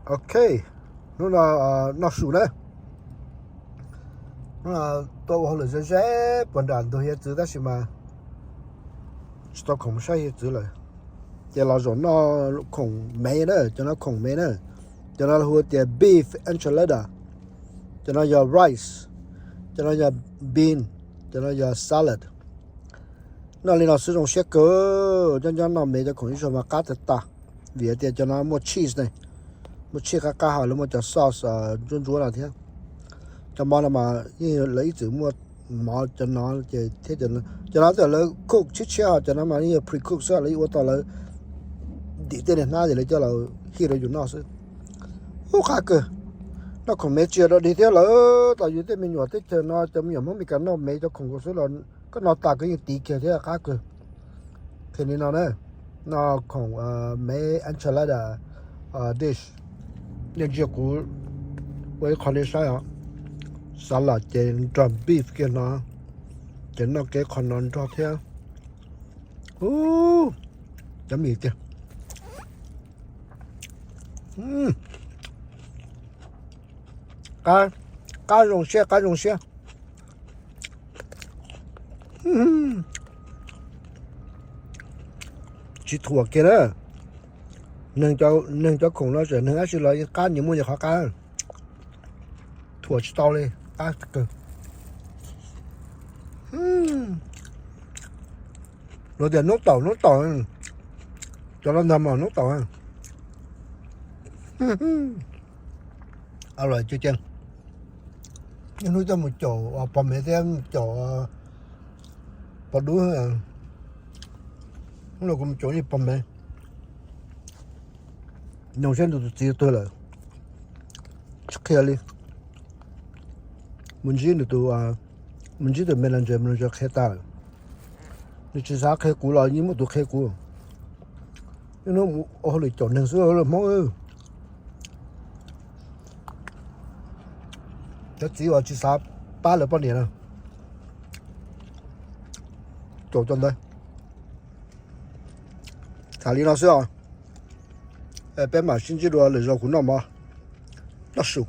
Ok, hnub no noj su na. Hnub no tuaj ua hauj lwm ze ze puag nram ntug hiav txwv tab sis mas tsis tau khoom mus saib hiav txwv lawm. Ces los zaum noj khoom me na, cov no khoom me na. Cov no hu tias beef enchilada, cov no yog rice, cov no yog bean, cov no yog salad. Noj li no xwb zoo siab kawg, nyob nyob noj me cov khoom ib zaug mas qab tag tas. Vim tias cov no muaj cheese ne, muaj cheese qab qab hos lawv muaj cov sauce ntsuab ntsuab no thiab. Cov mov no mas yeej lawv ib txwm muaj mov cov no ces thiab cov no twb lawv cook tshiab tshiab, cov no mas yeej yog pre-cook xwb, lawv yeej ua tau lawv dim tej niag hnab ces lawv coj los hij rau yus noj xwb. Ub, qab kawg. Noj khoom me tsis yog dog dig thiab lawm, tos yus tej me nyuam teb chaws no cov me nyuam Hmoob Meskas noj me cov khoom xwb los koj noj tas koj yeej tiv kiag thiab, qab kawg. Qhia li no na, noj khoom me enchilada dish, nej ntsia kuv ua ib qho nej saib os. Salad ces nrog beef kiag no, ces noj kev qho no nrog thiab. Ub, yummy tiag. Qab, qab zoo siab, qab zoo siab. Tsis thuam kiag na. Neeg cov khoom no tseem neeg dab tsi los yeej qab, nyias muaj nyias qhov qab. Thuam tsis tau li, qab kawg. Luag tias noob taum noob taum, cov no ntag mas noob taum. Ib hnub coj mus caum pog mev thiab caum pog dub. Hnub no kuv mus caum ib pog mev, nyoos siab nws tus txiv tuag lawm, tsis qhia li. Mus ntsib nws tus, mus ntsib tus manager, manager qhia tas lawm. Nws tsis xav qhia kuv los yeej muaj tus qhia kuv. Ib hnub mus ua hauj lwm caum neeg xwb, Hmoob. Cov txiv uas tsis xav pab lawv poj niam na, caum tau ntawd. Tham li no xwb os. Peb mam sib ntsib dua lwm zaus kuv noj mov, noj su.